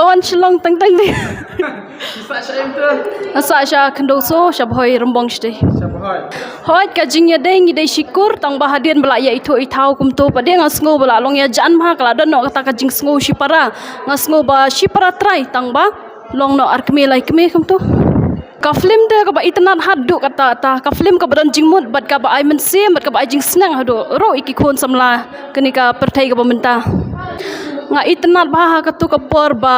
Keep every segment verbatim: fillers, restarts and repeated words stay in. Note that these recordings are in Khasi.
On Shillong teng teng de. Sa sha em tu. Sa sha Khyndew so, sha Bhoi Rymbong shatei. Sha Bhoi. Hoi ka jingïadei ngi dei shikur tang ba hadien ba la ïa ithuh ithaw kumto pat de nga sngew ba la long ïa jan bha ka la don noh kata ka jingsngew shipara. Nga sngew ba shipara trai tang ba long noh ar kmie lai kmie kumto. Ka film te kaba itynnad haduh katta katta, ka film kaba don jingmut bad kaba ai mynsiem bad kaba ai jingsneng haduh ruh ïa ki khun samla kane ka pyrthei kaba mynta. Nga itynnad bha ha katu ka por ba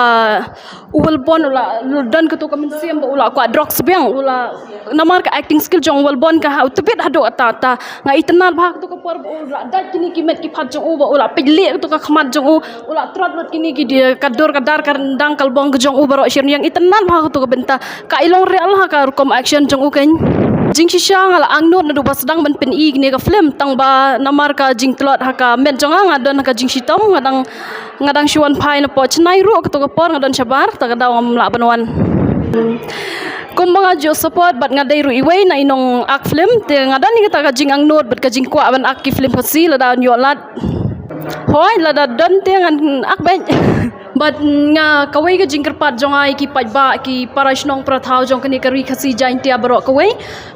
u Walbon u la don katu ka mynsiem ba u la kwah drugs biang, u la, namar ka acting skill jong u Walbon ka ha u tbit haduh katta katta. Nga itynnad bha ha katu ka por ba u la dait kine ki met ki phad jong u, ba u la peit lieh katu ka khmat jong u, u la trot lut kine ki, ka dur ka dar ka ryndang ka lbong ka jong u baroh shi rynïeng. Itynnad bha ha katu ka bynta. Ka i long real ha ka rukom action jong u keiñ. Jingshisha nga la angnud naduh ba sdang ban pyni kane ka film tang ba namar ka jingtlot ha ka met jong nga, nga don ha ka jingshitom, nga dang, nga dang shu wan phai na pdeng Chennai ruh katu ka por, nga don shabar, ta ka daw ngam lah ban wan. Kumba nga ju support bad nga dei ruh iwei na i nong ak film, te nga don ïa kata ka jingangnud bad ka jingkwah ban ak ki film Khasi lada ïoh lad. Hoi, lada don te ngan ak bad. Bad nga kawei ka jingkyrpad jong nga ïa ki paidbah, ki para shnong para thaw jong kane ka ri Khasi Jaiñtia baroh kawei.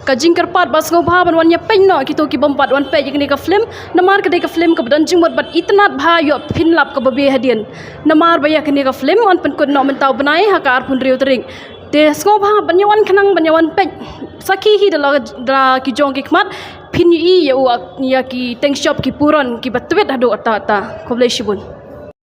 Ka jingkyrpad ba sngewbha ban wan ïa peit noh kito ki bym pat wan peit ïa kane ka film. Namar ka dei ka film kaba don jingmut bad itynnad bha, ïoh phin lap kaba biang hadien. Namar ba ïa kane ka film yn pynkut noh mynta u bnai ha ka arphew hynriew tarik. Te sngewbha ban ïa wan khnang ban ïa wan peit. Sakhi hi da la, da la ki jong ki khmat. Phin ïohi ïa u, ïa ki teng shop ki puron kiba tbit haduh katta katta. Khublei shibun.